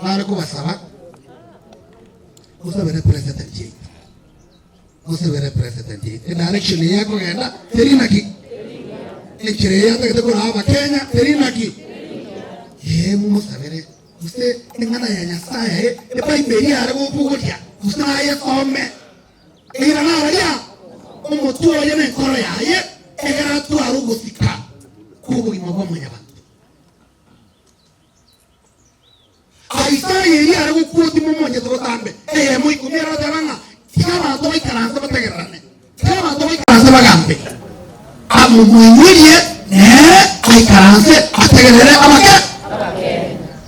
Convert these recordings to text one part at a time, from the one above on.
Nare kobasaba mosabere president yaito, mosabere president yaito. Edirection eye ekogenda teri naki? Enchera eye atagete koraa abakenya teri naki? Ee momosabere gose eng'ana ya Nyasaye ebible eria are gokogoria gose nayesome. Eira nararia omotwe oye na enkoro yaye egere atware ogosika kw'obogima bwa mwanyabanto. Isaya eria are gokuoti momonyete botambe eyemo ikomi aroteba ng'a tiga abanto baikaranse bategererane, tiga abanto baikaranse bagambe. Amomoinyorie nere aikaranse ategerere abake.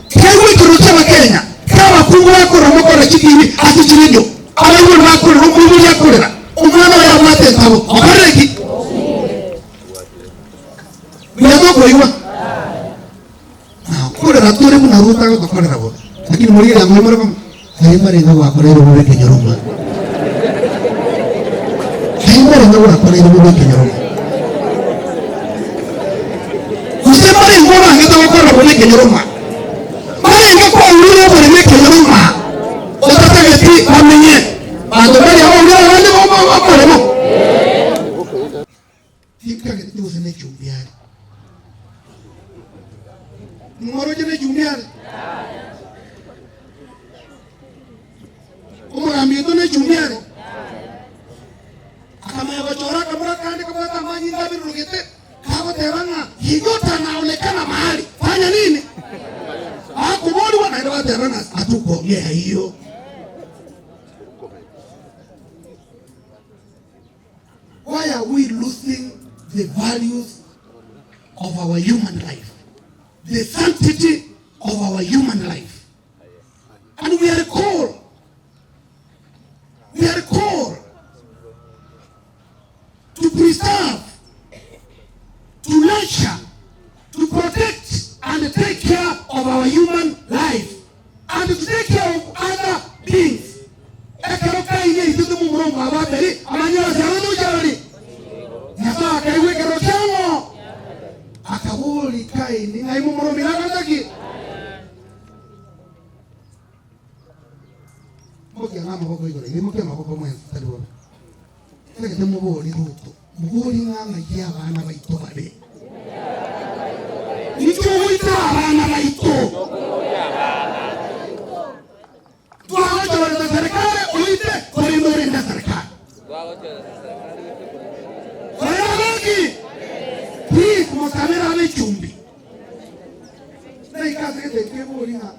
Tiga ekerero ki'Abakenya, tiga abakungu bakorera mokorera chitibi ase chiredio, abaibori bakorera omoibori akorera, omwana oye abwate entabo, okorire ki? Buya tokoigwa. Nakorera tore buna Ruth agotokorera bobe. Lakini morigereria ng'o more komo? Aye mbarenge gwakoreire bobe ekenyoro mwana. Aye mbarenge gwakoreire bobe ekenyoro mwana. Gose mbarenge obangete gokorera bobe ekenyoro mwana. Mbarenge kwaurire oboremo ekenyoro mwana. Otatageti bamenye. Banto mbaria baurire abande oboremo. Tinkagete gose nechumbi are. Nimoroche nechumbi are? Omogambi oito nechumbi are? Akamanya gochora akamura kande kabwate amanyinga abirurugete, kagoteba ng'a yeyote anaonekana mahali, fanya nini? Bakoborigwa naende bateba ng'a hatukuongea hiyo. Why are we losing the values of our human life? The sanctity of our human life. And we are called, we are called to preserve, to nurture, to protect and take care of our human life and to take care of other beings. Ekero Kaini aitete momura omwabo Abeli, amanyire ase abande gochia arori. Nyasae akaigwa ekerero kia ng'o? Akaboria Kaini, Ng'ai momura omino akorete ki? Mokia namaboko igoro, imokia amaboko mwensi, tari bobe. Tagete moborie Ruto, moborie ng'a ng'ai abana baito bare. Inki ogoitera abana baito? Twagochorete serikali oite korende orende serikali. Korende aboki, please mosabere abe echumbi. Naika ase egento kebori ng'a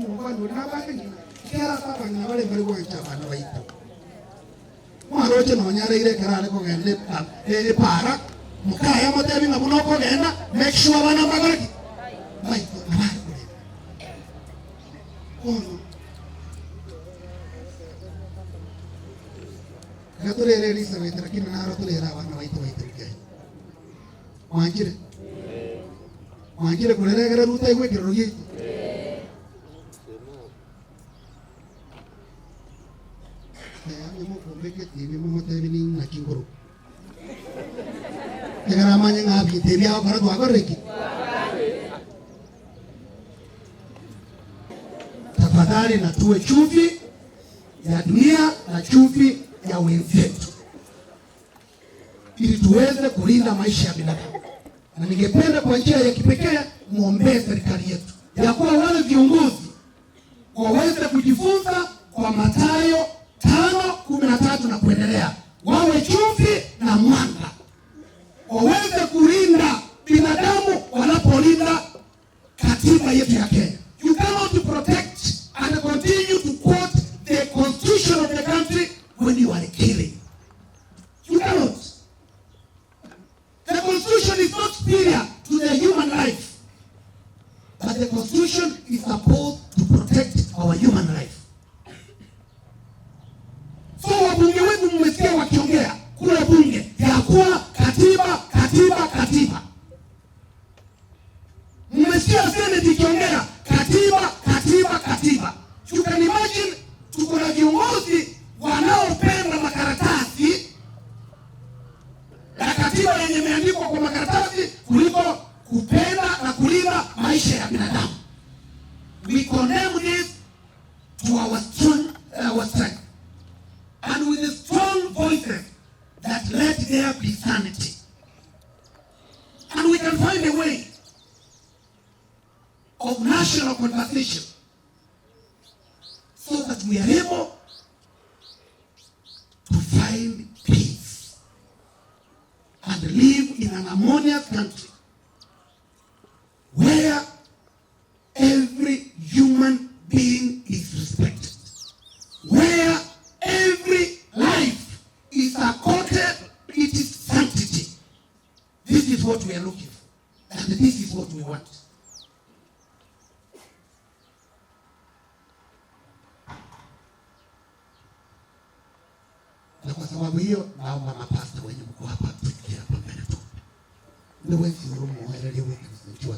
mokani oria nabwate ng'ina, ekiagera ase abang'ina bare mbare gwancha abana baito. Mwaroche nonya araire ekero are kogenda epaara, mokaye amotebi ng'a buna okogenda, make sure abana mbakore ki? Mbaitwe nabo are korenda. Bono iga torere Elizabeth lakini naro torere abana baito baito buya. Mwanchire? Mwanchire korera egere Ruto aigwe ekerero giaito? Onye mokombeka etibi momotebi ning'aki nkorokwa. Ekero amanye ng'a ebinto ebi agokora twakorire ki? Tafadhali na tuwe chumvi ya dunia na chumvi ya wenzetu ili tuweze kulinda maisha ya binadamu, na ningependa kwa njia ya kipekee muombee serikali yetu ya kuwa wale viongozi waweze kujifunza kwa Mathayo 5:13 na kuendelea, wawe chumvi na mwanga, waweze kulinda binadamu wanapolinda katiba yetu ya Kenya. You cannot protect and continue to quote the constitution of the country when you are killing. You cannot. The constitution is not superior to the human life, but the constitution is supposed to our strong, our strength and with strong voices that let there be sanity and we can find a way of national conversation so that we are able to find peace and live in an harmonious country where every human being is respected, where every life is accorded its sanctity. This is what we are looking for, and this is what we want. Na kwa sababu hiyo naomba mapasta wenye mko hapa tujie hapa mbele tu. Ni wengi urumu hereri wiki mchua.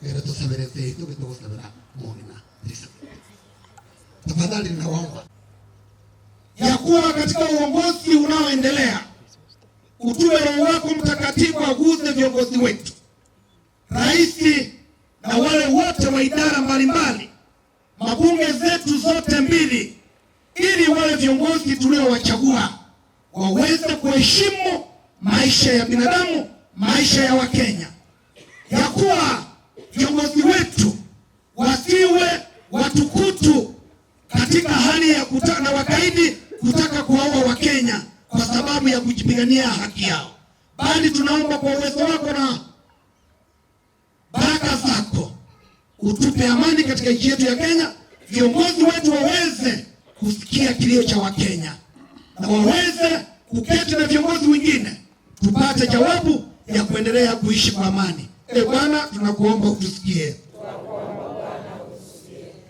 Era tusabereze itu kitugusabera mugina Elizabeth. Tafadhali ninawaomba ya kuwa katika uongozi unaoendelea utume Roho wako Mtakatifu aguze viongozi wetu, rais na wale wote wa idara mbalimbali, mabunge zetu zote mbili, ili wale viongozi tuliowachagua waweze kuheshimu maisha ya binadamu, maisha ya Wakenya, ya kuwa viongozi wetu wasiwe watukutu katika hali ya kutaka na wakaidi kutaka kuwaua Wakenya kwa sababu ya kujipigania haki yao, bali tunaomba kwa uwezo wako na baraka zako utupe amani katika nchi yetu ya Kenya, viongozi wetu waweze kusikia kilio cha Wakenya na waweze kuketi na viongozi wengine tupate jawabu ya kuendelea kuishi kwa amani. E Bwana, tunakuomba utusikie.